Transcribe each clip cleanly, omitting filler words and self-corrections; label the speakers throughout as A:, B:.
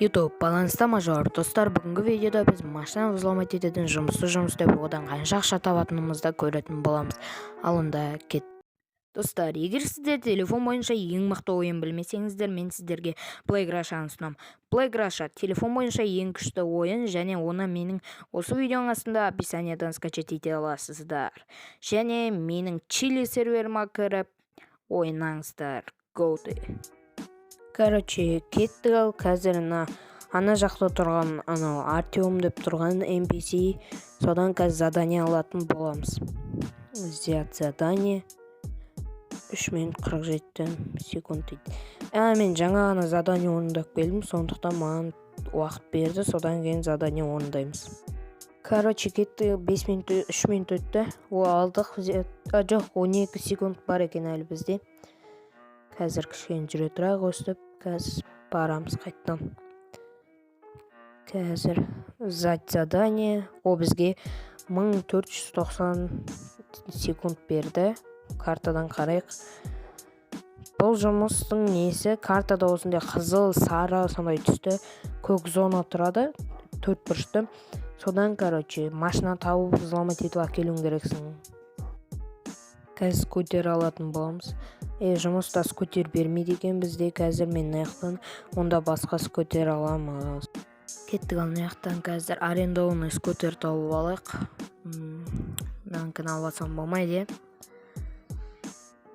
A: YouTube баланста мажор. Достар, бүгінгі видеода біз машина взломать ететін жұмысты жұмыс істеп, одан қанша ақша табатынымызды көретін боламыз. Ал онда кет. Достар, егер сіздер телефон бойынша ең мықты ойын білмесеңіздер, мен сіздерге Play Rusha-ны ұсынамын. Play Rusha телефон бойынша ең күшті ойын, және оны менің осы видеоның астында описаниядан скачать ете аласыздар. Және менің чили серверіма кіріп ойнаңыздар. Go. Короче, кеттік. Ал қазір мына ана жақта тұрған, анау Артем деп тұрған NPC, содан қазір задание алатын боламыз. Взять задание. 3 минут 47 секунд дейді. А мен жаңа ғана задание орындап келдім, сондықтан маған уақыт берді, содан кейін задание орындаймыз. Короче, кетті. 5 минут, 3 минут өтті. О, алдық. А, жоқ, 12 секунд бар екен әлі бізде. Қазір кішкене жүре тұрайық өстіп. Қазір барамыз қайтадан. Қазір взять задание. О, бізге 1490 секунд берді. Картадан қарайық. Бұл жұмыстың несі? Картада осындай қызыл, сары, сондай түсті көк зона тұрады, төрт бұрышты. Содан, короче, машина тауып, взломать етіп әкелуің керексің. Қазір скутер алатын боламыз. Е, жұмыста скутер бермейді екен бізде. Қазір мен мына жақтан онда басқа скутер аламыз. Кеттік. Ал мына жақтан қазір арендованный скутер тауып алайық. Мынанікін алып алсам болмайды, иә?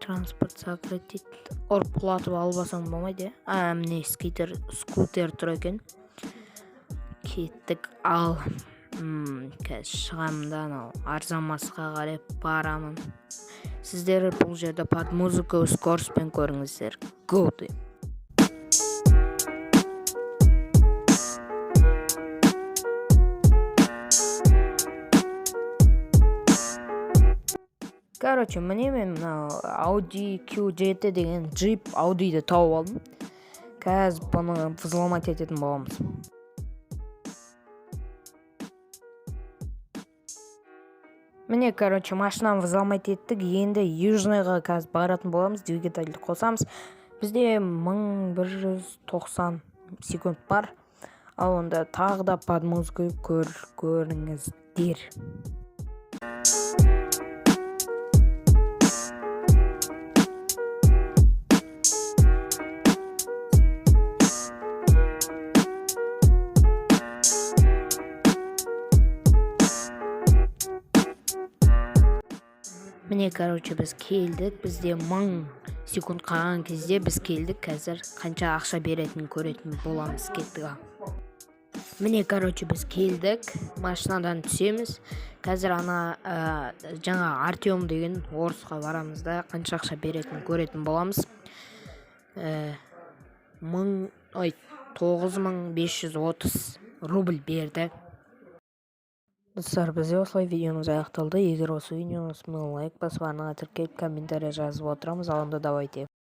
A: Транспорт закрыт дейді. Ұрып құлатып алып алсам болмайды, иә? А, міне, скутер тұр екен. Кеттік. Ал қазір шығамын да, анау Арзамасқа қарай барамын. Сіздер бұл жерде под музыку скоростьпен көріңіздер. Go. Короче, міне, мен мынау Audi Q7 деген джип Audиді тауып алдым. Қазір бұны взломать ететін боламыз. Міне, короче, машинаны взломать еттік. Енді Южныйға қазір баратын боламыз. Двигательді қосамыз. Бізде 1190 секунд бар. Ал онда тағы да под музыку көріңіздер. Міне, короче, біз келдік. Бізде 1000 секунд қалған кезде біз келдік. Қазір қанша ақша беретінін көретін боламыз. Кеттік. Ал міне, короче, біз келдік, машинадан түсеміз. Қазір ана жаңа Артем деген орысқа барамыз да, қанша ақша беретінін көретін боламыз. 1000, ой, 9530 рубль берді. Достар, бізде осылай видеомыз аяқталды. Егер осы видеоны лайк басып, арнаға тіркеліп, комментарий жазып отырамыз. Ал онда давайте.